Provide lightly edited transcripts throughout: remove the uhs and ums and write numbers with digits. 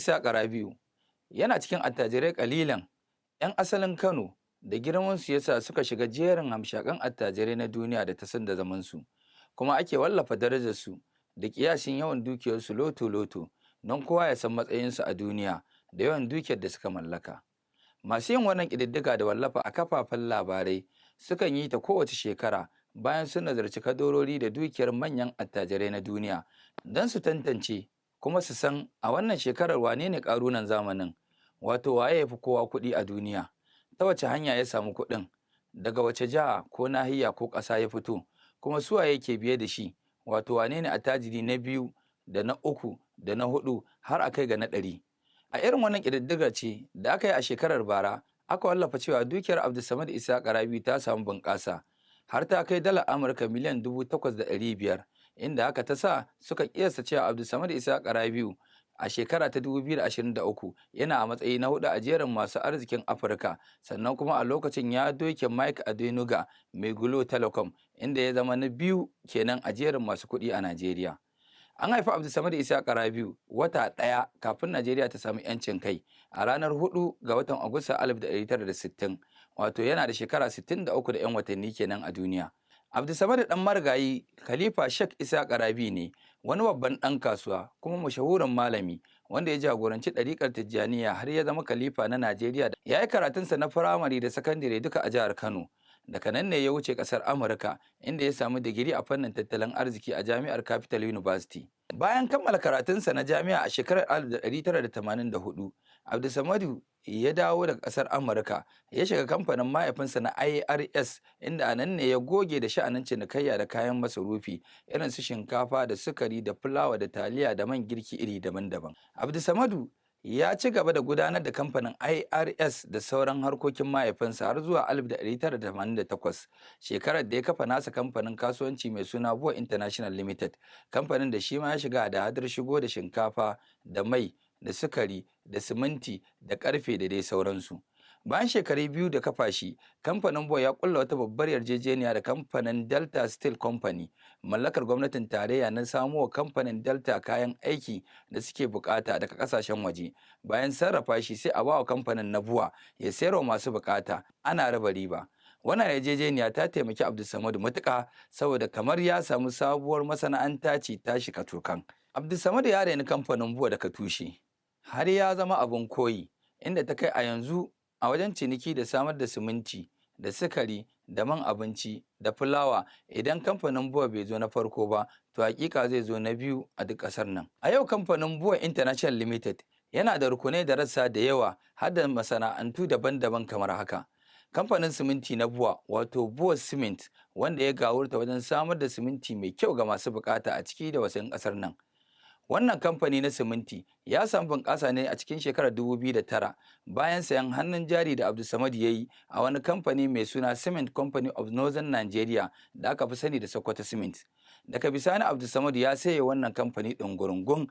Ishaqa Rabi'u yana cikin attajirai kalilan 'yan asalin Kano da girmansu ya sa suka shiga jerin hamshakan attajirai na duniya da ta san da zamansu, kuma ake wallafa darajarsu da kiyasin yawan dukiyarsu loto-loto don kowa ya san matsayinsu a duniya da yawan dukiyar da suka mallaka. Masu yin wannan ƙididdiga da wallafa a kafafen labarai sukan yi ta kowace shekara bayan sun nazarci kadarori da dukiyar manyan attajirai na duniya don su tantance kuma su san a wannan shekarar wane ne ƙarunan zamanin, wato waye ya fi kowa kuɗi a duniya, ta wace hanya ya samu kuɗin, daga wace jiha ko nahiya ko ƙasa ya fito, kuma su waye ke biye da shi, wato wane ne attajiri na biyu da na uku da na huɗu har a kai ga na 100. A irin wannan ƙididdigar ce da aka yi a shekarar bara aka wallafa cewa dukiyar Abdulsamad Ishaqa Rabi'u ta samu bunƙasa har ta kai dalar Amurka miliyan 8,500, inda haka ta sa suka kiyasta cewa Abdulsamad Ishaqa Rabi'u a shekara ta 2023 yana a matsayi na hudu a jerin masu arzikin Afirka, sannan kuma a lokacin ya doke Mike Adenuga mai Glo Telecom, inda ya zama na biyu kenan a jerin masu kuɗi a Najeriya. An haifi Abdulsamad Ishaqa Rabi'u wata ɗaya kafin Najeriya ta samu 'yancin kai a ranar 4 ga watan Agusta 1960, wato yana da shekara 63 da 'yan watanni kenan a duniya. Abdulsamad ɗan marigayi Khalifa Sheikh Ishaqa Rabi'u ne, wani babban ɗan kasuwa kuma mashahurin malami wanda ya jagoranci ɗariƙar Tijjaniya har ya zama khalifa na Najeriya. Ya yi karatunsa na firamare da sakandare duka a jihar Kano. Daga nan ne ya wuce ƙasar Amurka, inda ya samu digiri a fannin tattalin arziki a jami'ar Capital University. Bayan kammala karatunsa na jami'a a shekarar 1984, Abdulsamadu ya dawo daga ƙasar Amurka ya shiga kamfanin mahaifinsa na IRS, inda a nan ne ya goge da sha'anin cinikayya da kayan masarufi irin su shinkafa da sukari da fulawa da taliya da man girki iri daban-daban. Abdulsamadu ya ci gaba da gudanar da kamfanin IRS da sauran harkokin mahaifinsa har zuwa 1988, shekarar da ya kafa nasa kamfanin kasuwanci mai suna Bua International Limited, kamfanin da shi ma ya shiga hada-hadar shigo da shinkafa da mai da sukari da siminti da karfe da dai sauransu. Bayan shekaru 2 da kafa shi, kamfanin Bua ya kulla wata babbar yarjejeniya da kamfanin Delta Steel Company, mallakar gwamnatin tarayya, na samo wa kamfanin Delta kayan aiki da suke bukata daga kasashen waje. Bayan sarrafa shi, sai a bawa kamfanin na Bua ya sayarwa masu bukata, ana raba riba. Wannan yarjejeniya ta taimaki Abdulsamad matuƙa, saboda kamar ya samu sabuwar masana'anta ce tashi kacokan. Abdulsamad ya raini kamfanin Bua daga tushe har ya zama abin koyi, inda ta kai a yanzu a wajen ciniki da samar da siminti da sukari da man abinci da fulawa, idan kamfanin Bua bai zo na farko ba, to hakika zai zo na biyu a duk ƙasar nan. A yau kamfanin Bua International Limited yana da rukunai da rassa da yawa, har da masana'antu daban-daban kamar haka. Kamfanin siminti na Bua, wato Bua Cement, wanda ya gawurta wajen samar da siminti mai kyau ga masu bukata a ciki da wajen ƙasar nan. Wannan kamfani na siminti ya samu bunƙasa ne a cikin shekarar 2009 bayan sayan hannun jari da Abdulsamad ya yi a wani kamfani mai suna Cement Company of Northern Nigeria da aka fi sani da Sokoto Cement. Daga bisani Abdulsamad ya saye wannan kamfani ɗungurungun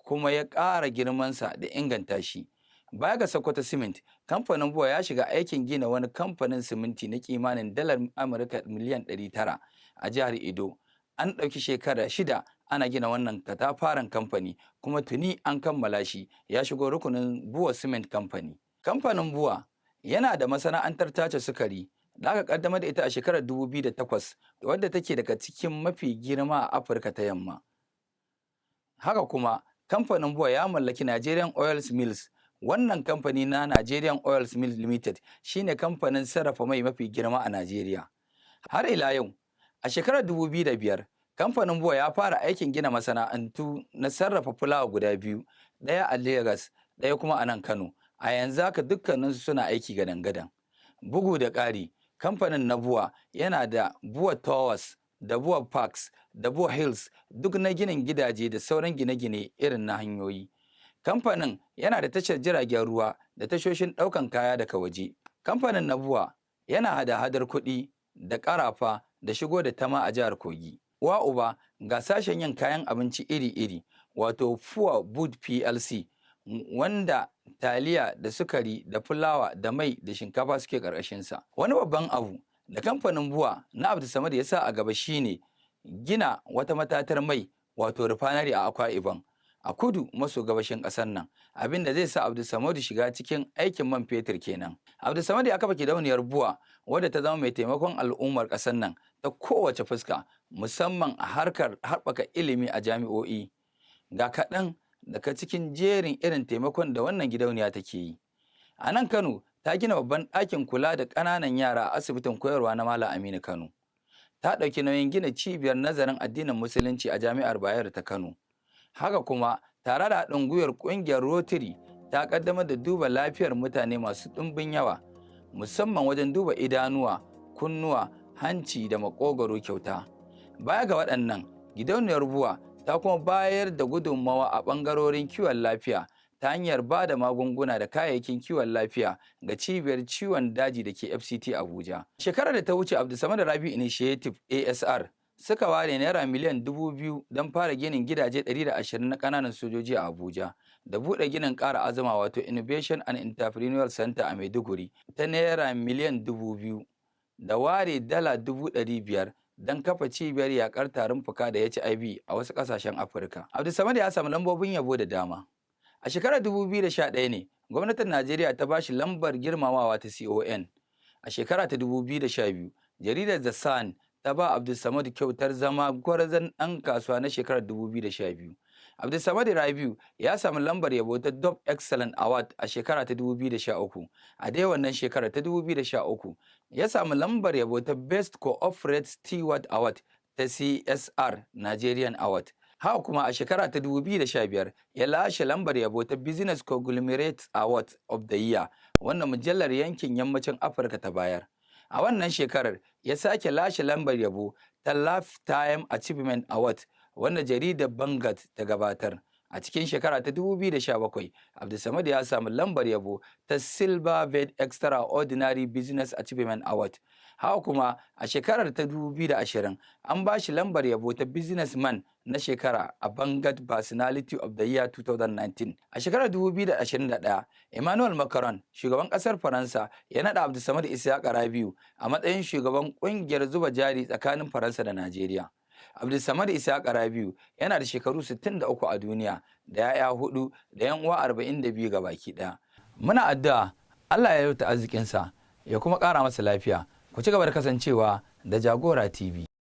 kuma ya ƙara girmansa da inganta shi. Baya ga Sokoto Cement, kamfanin Bua ya shiga aikin gina wani kamfanin siminti na kimanin dalar Amurka miliyan 900 a jihar Edo. An ɗauki shekara 6 ana gina wannan katafaren kamfani, kuma tuni an kammala shi, ya shigo rukunin Bua Cement Company. Kamfanin Bua yana da masana'antar tace sukari da aka kaddamar da ita a shekarar 2008, wadda take daga cikin mafi girma a Afirka ta Yamma. Haka kuma kamfanin Bua ya mallaki Nigerian Oil Mills. Wannan kamfani na Nigerian Oil Mills Limited shine kamfanin sarrafa mai mafi girma a Najeriya. Har ila yau, a shekarar 2005 kamfanin Bua ya fara aikin gina masana'antu na sarrafa fulawa guda biyu, ɗaya a Lagos, ɗaya kuma a nan Kano. A yanzu haka dukkaninsu suna aiki gadan-gadan. Bugu da ƙari, kamfanin na Bua yana da Bua Towers da Bua Parks da Bua Hills, duk na ginin gidaje da sauran gine-gine irin na hanyoyi. Kamfanin yana da tashar jiragen ruwa da tashoshin ɗaukan kaya daga waje. Kamfanin na Bua yana hada-hadar kuɗi da ƙarafa da shigo da tama a jihar Kogi. Uwa uba ga sashen yin kayan abinci iri-iri, wato Bua Food PLC, wanda taliya da sukari da fulawa da mai da shinkafa suke ƙarƙashinsa. Wani babban abu da kamfanin Bua na Abdulsamad ya sa a gaba shine gina wata matatar mai, wato refinery, a Akwa Ibom. A kudu maso gabashin ƙasar nan, abin da zai sa Abdulsamadu shiga cikin aikin man fetur kenan. Abdulsamadu ya kafa gidauniyar BUA, wadda ta zama mai taimakon al'ummar ƙasar nan ta kowace fuska, musamman a harkar haɓaka ilimi a jami'o'i. Ga kaɗan daga cikin jerin irin taimakon da wannan gidauniya take yi. A nan Kano, ta gina babban ɗakin kula da ƙananan yara a asibitin koyarwa na Malam Aminu Kano. Ta ɗauki nauyin gina cibiyar nazarin addinin Musulunci a Jami'ar Bayero ta Kano. Haka kuma, tare da haɗin gwiwar ƙungiyar Rotary, ta ƙaddamar da duba lafiyar mutane masu ɗumbin yawa, musamman wajen duba idanuwa, kunnuwa, hanci da maƙogwaro kyauta. Baya ga waɗannan, gidauniyar BUA ta kuma bayar da gudunmawa a ɓangarorin kiwon lafiya ta hanyar ba da magunguna da kayayyakin kiwon lafiya ga cibiyar ciwon daji da ke FCT Abuja. Shekarar da ta wuce, Abdulsamad Rabiu Initiative ASR suka ware naira miliyan 2,000 don fara ginin gidaje 120 na ƙananan sojoji a Abuja da buɗe ginin ƙara azama, wato Innovation and Entrepreneurial Center a Maiduguri, ta naira miliyan 2,000, da ware dala 500,000 don kafa cibiyar yakar tarin fuka da HIV a wasu ƙasashen Afirka. Abdulsamad ya samu lambobin yabo da dama. A shekarar 2011 ne gwamnatin Najeriya ta bashi lambar girmamawa ta CON. A shekara ta 2012, jaridar The Sun ta ba Abdulsamad kyautar zama gwarzon ɗan kasuwa na shekarar 2012. Abdulsamad Rabiu ya samu lambar yabo ta Dove Excellent Award a shekara ta 2013. A dai wannan shekarar ta 2013 ya samu lambar yabo ta Best Corporate Steward Award ta CSR Nigerian Award. Haka kuma, a shekara ta 2015 ya lashe lambar yabo ta Business Conglomerate Award of the Year, wannan mujallar yankin yammacin Afirka ta bayar. A wannan shekarar ya sake lashe lambar yabo ta Lifetime Achievement Award, wanda jaridar Vanguard ta gabatar. A cikin shekara ta 2017, Abdulsamad ya samu lambar yabo ta Silver Bird Extraordinary Business Achievement Award. Haka kuma, a shekarar ta 2020 an ba shi lambar yabo ta Businessman na shekara a Vanguard Personality of the Year 2019. A shekarar 2021, Emmanuel Macron, shugaban kasar Faransa, ya naɗa Abdulsamad Isiyaku Rabiu a matsayin shugaban kungiyar zuba jari tsakanin Faransa da Najeriya. Abdulsamad Isiyaku Rabiu yana da shekaru 63 a duniya, da 'ya'ya hudu da 'yan uwa 42 ga baki ɗaya. Muna addu'a Allah ya yalwata arzikinsa ya kuma ƙara masa lafiya. Ku ci gaba da kasancewa da Jagora TV.